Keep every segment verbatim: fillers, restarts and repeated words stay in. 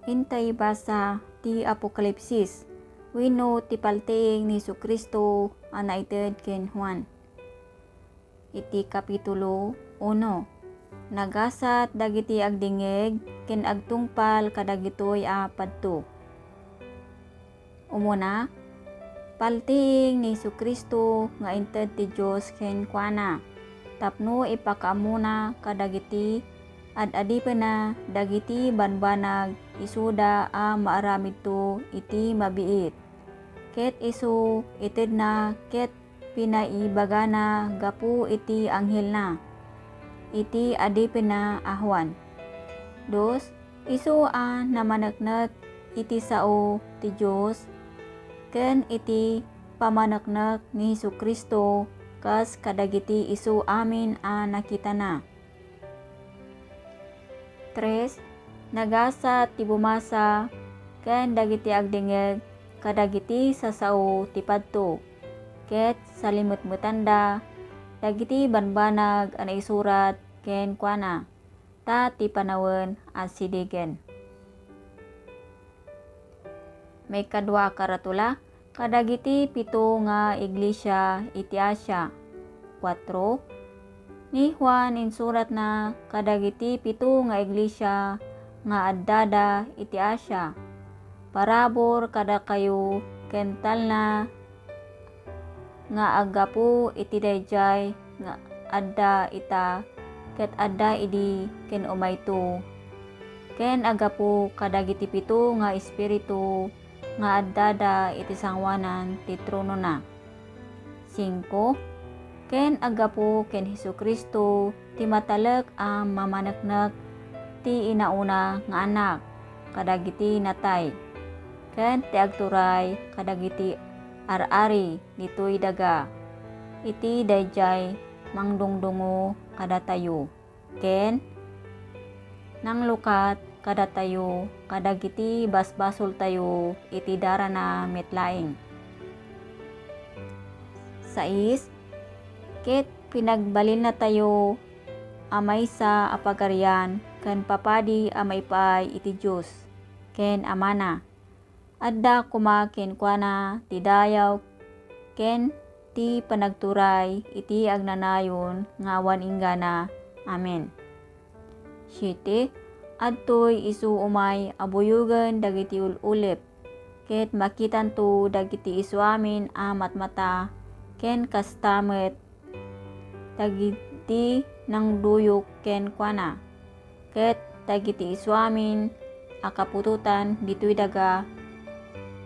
Intay basa ti Apokalipsis wenno ti paltiing ni Jesu-Cristo a naited ken Juan. Iti Kapitulo uno, nagasat dagiti agdingngeg ken agtungpal kadagitoy a padto. Umuna, paltiing ni Jesu-Cristo nga inted ti Dios kenkuana tapno ipakaammona kadagiti ad-adipenna dagiti banbanag isuda a maaramidto iti mabiit. Ket isu itedna ket pinaibagana gapu iti anghelna iti adipenna a Juan. Dos, isu a namaneknek iti sao ti Dios ken iti pamaneknek ni Jesu-Cristo kas kadagiti isu amin a nakitana. Tres, nagasat ti bumasa ken dagiti agdingngeg kadagiti sasao ti padto, ket salimetmetanda dagiti banbanag a naisurat kenkuana, ta ti panawen asidegen. Maikadua a karatula, kadagiti pito nga iglesia iti Asia. Kuatro, ni Juan insuratna kadagiti pito nga iglesia nga addada iti Asia. Parabur kadakayo ken talna nga aggapu iti daydiay nga adda ita ket adda idi ken umayto, ken aggapu kadagiti pito nga espiritu nga addada iti sangoanan ti tronona. Singko, ken aggapu ken Jesu-Cristo ti matalek a mamaneknek ti inauna nga Anak kadagiti natay, ken ti agturay kadagiti ar-ari ditoy daga iti daydiay mangdungdungo kadatayo, ken nanglukat kadatayo kadagiti basbasoltayo iti darana met laeng. Sais, ket pinagbalinnatayo a maysa a pagarian ken papadi a maipaay iti Dios ken Amana. Adda koma kenkuana ti dayaw ken ti panagturay iti agnanayon nga awan inggana. Amen. Siete, adtoy isu umay a buyogen dagiti ul-ulep, ket makitanto dagiti isuamin a matmata, ken kasta met dagiti nangduyok kenkuana, ket dagiti isuamin a kaputotan ditoy daga,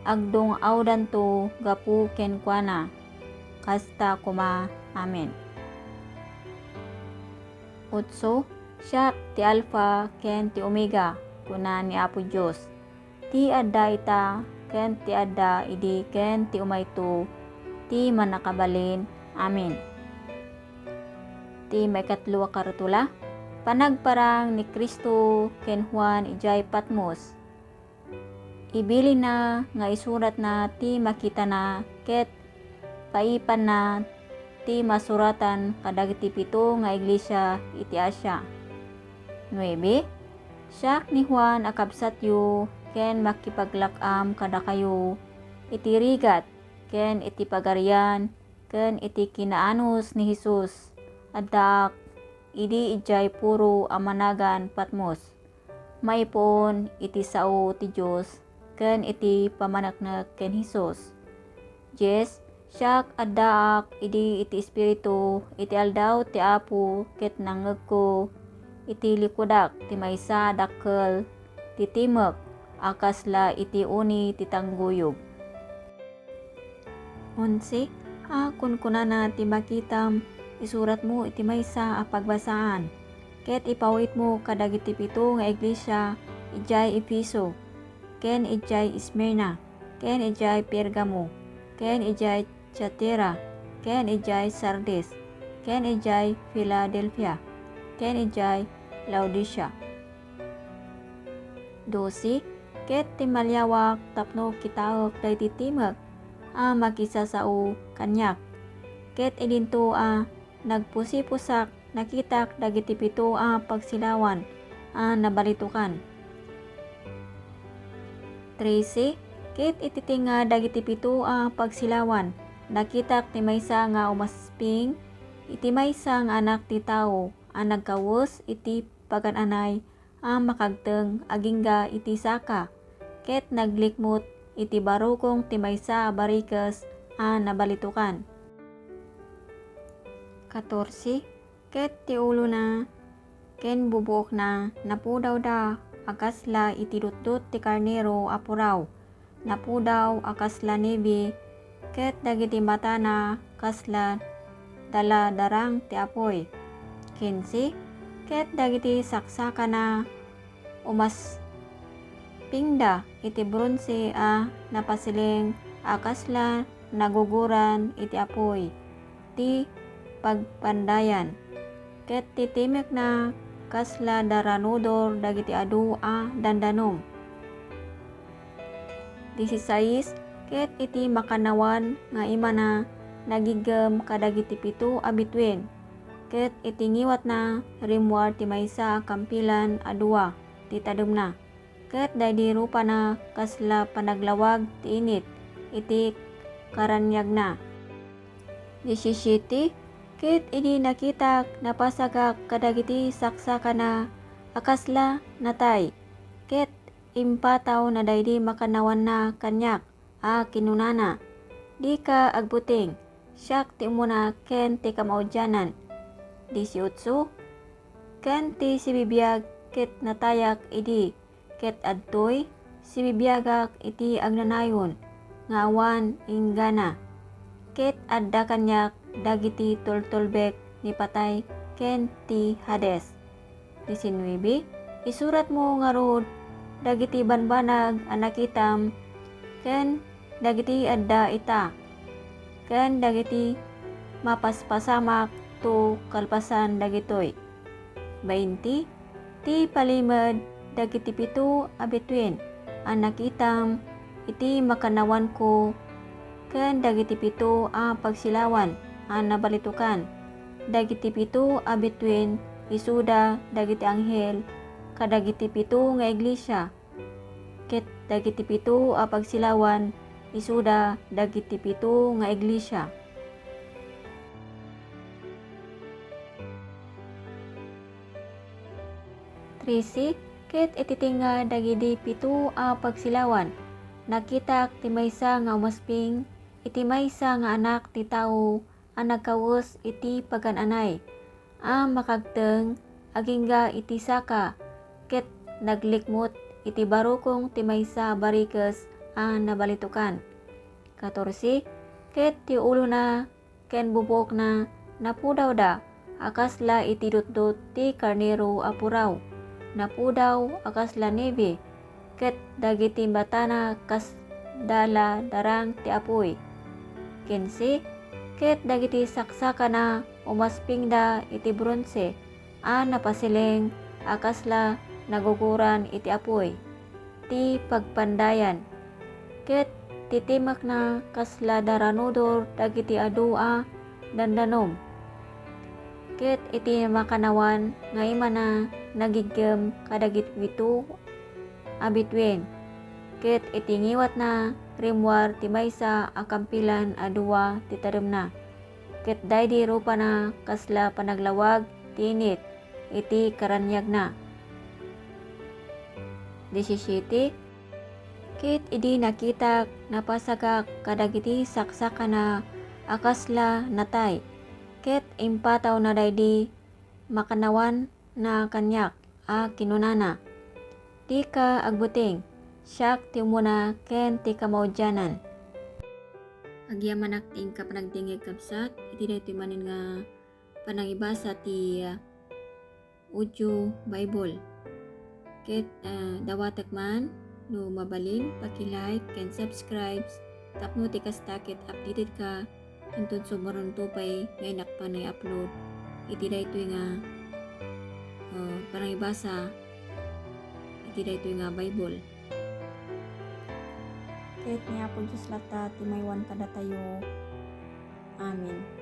agdung-awdanto gapu kenkuana. Kasta koma. Amen. Otso, siak ti Alfa ken ti Omega, kuna ni Apo Dios, ti adda ita, ken ti adda idi, ken ti umayto, ti Mannakabalin. Amen. Ti maikatlo a karatula, panagparang ni Cristo ken Juan idiay Patmos. Ibilinna nga isuratna ti makitana ket paipanna ti masuratan kadagiti pito nga iglesia iti Asia. Nuebe, siak ni Juan a kabsatyo ken makipaglak-am kadakayo iti rigat ken iti pagarian ken iti kinaanus ni Jesus. Addaak idi idiay puro a managan Patmos, maipuon iti sao ti Dios ken iti pamaneknek ken Jesus. Dies, siak addaak idi iti Espiritu iti aldaw ti Apo ket nangngegko iti likudak ti maysa a dakkel ti timek a kasla iti uni ti tangguyog. Onse, a kunkunana ti makitam, isuratmo iti maysa a pagbasaan, ket ipawitmo kadagiti pito nga iglesia idiay Efeso, ken idiay Esmirna, ken idiay Pergamo, ken idiay Tiatira, ken idiay Sardis, ken idiay Filadelfia, ken idiay Laodicea. Dose, ket timmaliawak tapno kitaek daydi timek a makisasao kaniak. Ket idinto a nagpusipusak, nakitak dagiti pito a pagsilawan a nabalitokan. Trese, ket iti tengnga dagiti pito a pagsilawan, nakitak ti maysa nga umasping iti maysa nga anak ti tao a nagkawes iti pagan-anay a makagteng agingga iti saka, ket naglikmut iti barukong ti maysa a barikes a nabalitukan. Katorse, ket ti ulona ken bubuokna napudawda a kasla iti dutdot ti karnero a puraw, napudaw a kasla niebe, ket dagiti matana kasla daladarang ti apuy. Kinse, ket dagiti saksakana umaspingda iti bronse a napasileng a kasla naguguran iti apuy ti pagpandayan, ket ti timekna kasla daranudor dagiti adu a dandanom. Disisais, ket iti makannawan nga imana nagiggem kadagiti pito a bituen, ket iti ngiwatna rimmuar ti maysa a kampilan a dua ti tademna, ket daydi rupana kasla panaglawag ti init iti karaniagna. Disisiete, ket idi nakitak, napasagak kadagiti saksakana a kasla natay, ket impatawna daydi makannawanna kaniak a kinunana, "Dika agbuteng, siak ti umuna ken ti kamaudianan." Disiotso, ken ti sibibiag ket natayak idi, ket adtoy sibibiagak iti agnanayon nga awan inggana, ket adda kaniak dagiti tultulbek ni patay ken ti Hades. Disinnuebe, isuratmo ngarud dagiti banbanag a nakitam ken dagiti adda ita, ken dagiti mapaspasamak to kalpasan dagitoy. Bainte, ti palimed dagiti pito a bituen a nakitam iti makannawanko ken dagiti pito a pagsilawan a nabalitukan. Dagiti pito a bituen isuda dagiti anghel kadagiti pito nga iglesia, ket dagiti pito a pagsilawan isuda dagiti pito nga iglesia. Trese, ket iti tengnga dagidi pito a pagsilawan, nakitak ti maysa nga umasping iti maysa nga anak ti tao a nagkawes iti pagan-anay a makagteng agingga iti saka, ket naglikmut iti barukong ti maysa a barikes a nabalitukan. Katorse, ket ti ulona ken bubuokna napudawda a kasla iti dutdot ti karnero a puraw. Napudaw a kasla niebe, ket dagiti matana kas daladarang ti apuy. Kinse, ket dagiti saksakana umaspingda iti bronse a napasileng a kasla naguguran iti apuy ti pagpandayan, ket ti timekna kasla daranudor dagiti adu a dandanom. Ket iti makannawan nga imana nagiggem kadagiti pito a bituen, ket iti ngiwatna rimmuar ti maysa a kampilan a dua ti tademna, ket daydi rupana kasla panaglawag ti init iti karaniagna. Disisiete, ket idi nakitak, napasagak kadagiti saksakana a kasla natay, ket impatawna daydi makannawanna kaniak a kinunana, "Dika agbuteng, siak ti umuna ken ti kamaudianan." Agyamanak ti inka panagdingngeg, kabsat, iti daytoy manen nga panangibasa ti, ah, audio Bible. Ket, ah, dawatek man, no mabalin, paki-like ken subscribe tapno ti kasta ket updated ka inton sumaruno pay nga innak pay nga i-upload iti daytoy nga, ah, panangibasa iti daytoy nga Bible. Ket ni Apo Dios latta ti maiwan kadatayo. Amen.